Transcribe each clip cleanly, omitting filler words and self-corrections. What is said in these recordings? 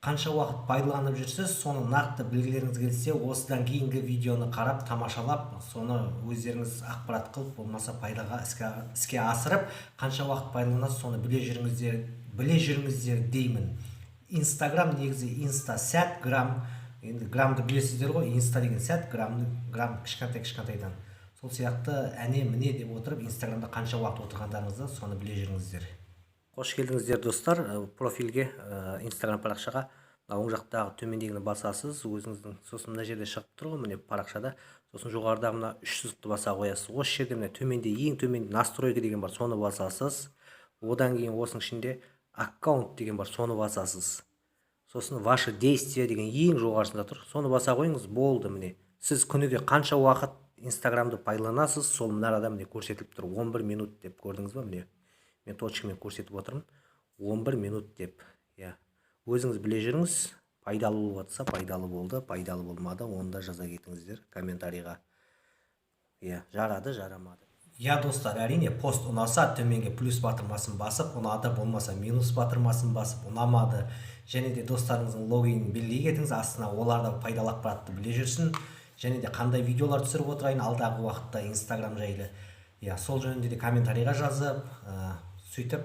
Қанша уақыт пайдаланып жүрсіз, соны нақты білгілеріңіз келсе, осыдан кейінгі видеоны қарап, тамашалап, соны өздеріңіз ақпарат қылып, болмаса пайдаға іске асырып, қанша уақыт пайдаланасыз, соны біле жүріңіздер, біле жүріңіздер деймін. Инстаграм негізі инста сәт, грамм, енді граммды білесіздер ғой. Инста деген сәт, граммды, грамм кішкентай кішкентайдан сол сияқты әне міне деп отырып, Инстаграмда қанша уақыт отырғандарыңызды, соны біле жүріңіздер. Қош келдіңіздер, достар, профильге, Инстаграм парақшаға. Мына оң жақтағы төмендегіні басасыз өзіңіздің. Сосын мына жерде шығып тұр ғой, міне, парақшада. Сосын жоғарыдағы мына үш сызықты баса қоясыз. Осы жерде, міне, төменде, ең төменде «Настройка» деген бар, соны басасыз. Одан кейін осының ішінде «Аккаунт» деген бар, соны басасыз. Сосын «Ваши действия» деген ең жоғарысында тұр, соны баса қойыңыз. Болды, міне, сіз күніге қанша уақыт Инстаграмды пайдаланасыз, сол мына арада, міне, көрсетіліп тұр, 11 минут деп. Көрдіңіз ба? Міне, мен точкамен көрсетіп отырмын, 11 минут деп. Иә, өзіңіз біле жүріңіз. Пайдалы болып жатса, пайдалы болды, пайдалы болмады, оны да жаза кетіңіздер комментарийға. Иә, жарады, жарамады. Иә, достар, әрине, пост ұнаса, төменге плюс батырмасын басып, ұнады, болмаса минус батырмасын басып, ұнамады. Және де достарыңыздың логинін белгілей кетіңіз астына, олар да пайдалы ақпаратты біле жүрсін. Және де қандай видеолар түсіріп отырайын алдағы уақытта Инстаграм жайлы, иә, сол жөнінде де комментарийға жазып, сөйтіп,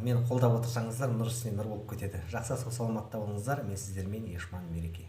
мені қолдап отырсаңыздар, нұр үстіне нұр болып кетеді. Жақсы, сау саламатта болыңыздар. Мен сіздермен Ешман Мереке.